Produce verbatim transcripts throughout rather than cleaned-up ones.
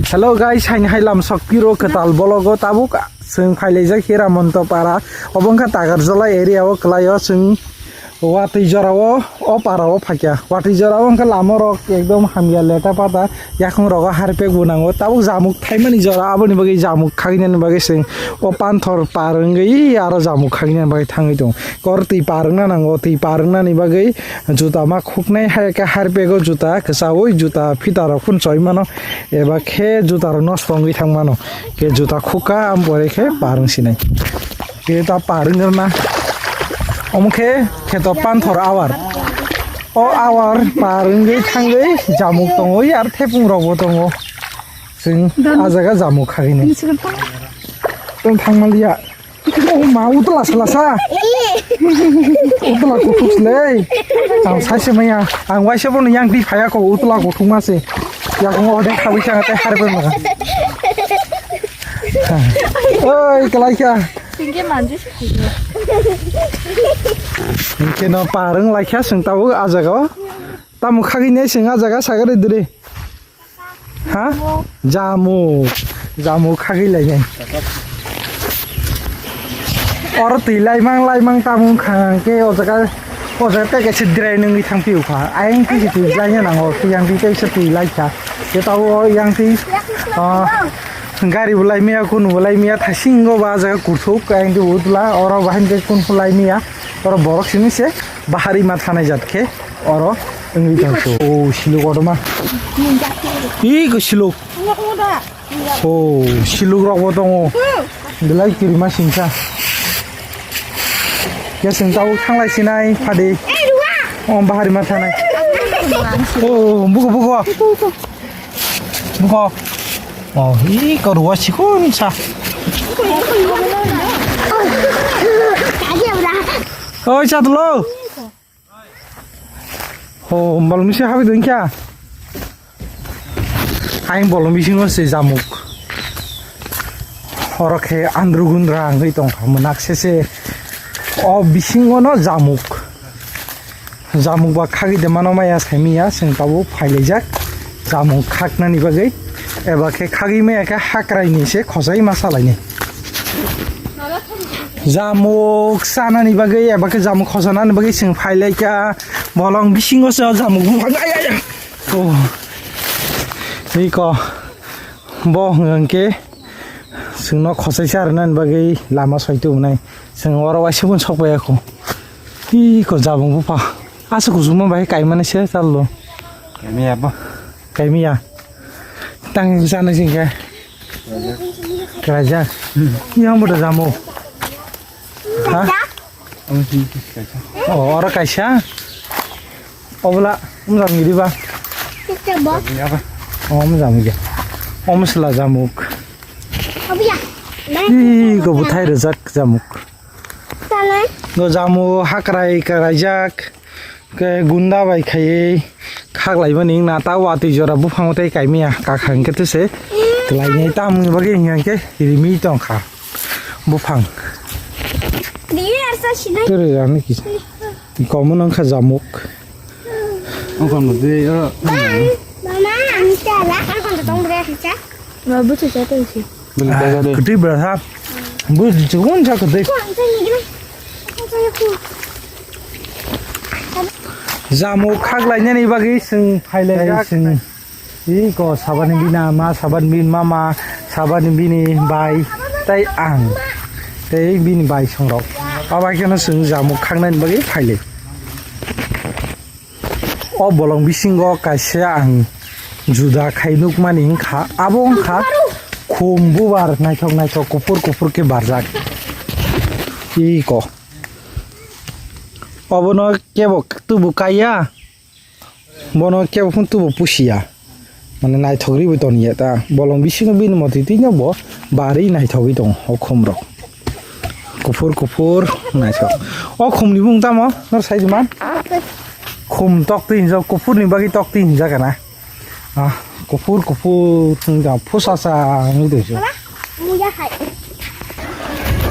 Hello guys, haini hai lam sok piro kwtal bologo tabuk chwng phailaijak Hiramonto para. Obo wngkha Takarjala area o kwlaio chwng watwi jorao, o para o phaikha. Watwi jorao wngkha lama rok ekdom hamya leta pata, yakung rogo harpek bo nango. Tabuk jamuk thaimani jora, aboni bagwi jamuk khaginani bagwi chwng o panthor par wngwi aro jamuk khaginani bagwi thangwi tongo. Kor twi par wngna nango, twi par wngnani bagwi juta ma khuknai, hai khe harpego juta kwchaui, juta fita rok phun choi mano, eba khe juta rok nosto wngwi thang mano. Khe juta khukha, am pore khe par wng sinai. Khe ta par wng rwna. Omo khe kheto panthor awar. O awar par wngwi thangwi jamuk tongo, yar thepung rok bo tongo. Chwng ah jaga jamuk khagini. Tong thang maliya. Oh, ma utla sala sa. Utla kuthuk le. Ang sai se maya. Ang waisa bono yang di phaya ko utla kuthuk ma se. Ya ko ode khawi sa te har be ma. Oi, kalai kya. Tingke manji se. Tingke no parang lai kya sing tau a jaga. Tamu khagi ne sing a jaga sagare dire. Ha? Jamuk. Jamuk khagwi lainai. Oro twi laimang laimang tamung kha khe o jaga, o jaga tei kaisa dry nungwi thang phiyokha. Ayang twi se twi laina nango, twi yang twi kaisa twi laikha. Tei tabuk o yang twi, ah, gari bo laimaya, kunu bo laimaya, thasingo ba jaga kuthuk, ayang twi utla, oro bahai khe kunu bo laimaya, oro borok simi se. Bahari ma thanai jat khe oro wngwi tongkho. O siluk kotorma. Ih, ko siluk. O siluk rok bo tongo. Belai kirima singsa. Ya sing tau thanglai sinai phadi. O bahari ma thanai. O buko, buko. Buko. O, ih, ko ruwa sikon sa. Oi, chatlo. Ho, bolong bisingo habwi tong kha. Ayang bolong bisingo se jamuk. Oro khe andru gundra wngwi tong kha, mwnak se se. O bisingo no jamuk. Jamuk ba khagwi de mano maya saimiya, chwng tabuk phailaijak. Jamuk khaknani bagwi, eba khe khagwi maya khe hakrai ni se khosai ma salaini. Jamuk chanani bagwi eba khe jamuk khosanani bagwi chwng phailaikha, bolong bisingo se o jamuk buphang, ai, ai, ai. Oh. Iko, bo hwnkhe chwngno khosai sa rwnani bagwi lama soi tubunai. Chwng oro waisa phano sok paiya kho. Iko jamuk bupha. Aswk kuchukma bai kaimani se chalo. Kaimiya bo. Kaimiya. Tang sana singke. Kelaja. Hmm. Yang bodo jamuk. Ha? Ang sini kaisa. Oh, oro kaisa. Obla, um jam gidi ba. Ini apa? Oh, um jam gidi. Om sela jamuk. Ih, ko buthai rejak jamuk. Go jamu hakrai karaijak, ke gunda bai khaiwi khaklaimani wngna ta watwi jora buphango tei kaimiya kakhang khe tese. Klainai tamni bagwi hwnkhe rimi tongkha buphang. Twi rani kisa. Komo nangkha jamuk. Ang kono de, ah. Mama, ang chala. Ang kono tong bre cha. Ma buchu cha tong si. Beli jaga de. Kwtwi bra ha. Buchu chukun cha kwtwi. Ko ang cha ni gre. Ang cha ni ku. Jamuk khaklainani bagwi chwng phailaijak. Chwng. Iko sabani bini ma, sabani bini mama, sabani bini bai, tei ang, tei bini bai songrok. Abai kheno chwng jamuk khaknani bagwi phailai. O bolong bisingo kaisa ang juda khai nukmani wngkha, abo wngkha khum bubar naithok naithok kuphur kuphur khe barjak. Iko. Obono kebo tubu kaiya. Bono kebo phun tubo pusiya. Mane naithok riwi toniya ta. Bolong bisingo bini motwi twi no bo bari naithogwi tongo o khum rok. Kuphur kuphur naithok. O khum ni bung tamo? Nor sai man? Khum tok twi hinjak, kuphur ni bagwi tok twi hinjak na. Ah, kuphur kuphur hinjak, phusa sa hinwi tongsi. Muya hai.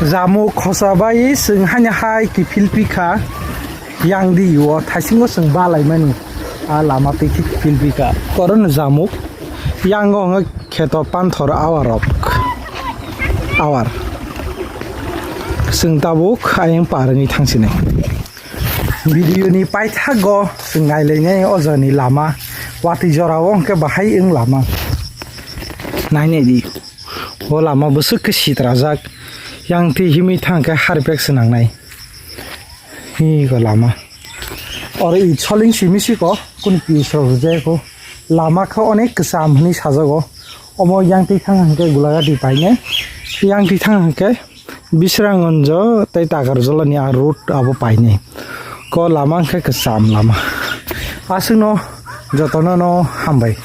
Jamuk khosa bai chwng haino hai kiphil pikha, yang di o thaisingo chwng balaimani a lama twi kiphil pikha. Koron jamuk, yango hwnga Kheto panthor awarok. Awar. Chwng tabuk ayang par wngwi thangsinai. Video ni paithago chwng nailainai o jagani lama. Watwi jorao hwnkhe bahai wng lama. Nainai di. O lama bwswk khe sitrajak. Yang twi himwi thangkhe harpek swnangnai. Hi go lama. Oro i soling simi siko, kuni pi srok rwjai ko. Lama khe onek kwcham hwnwi sajago. Omo yang twi thang hwnkhe Gulagati paine. Yang twi thang hwnkhe Bisrangonjo tei Takarjolani a road abo paine. Ko lama hwnkhe kwcham lama. Aswkno jotono no hambai.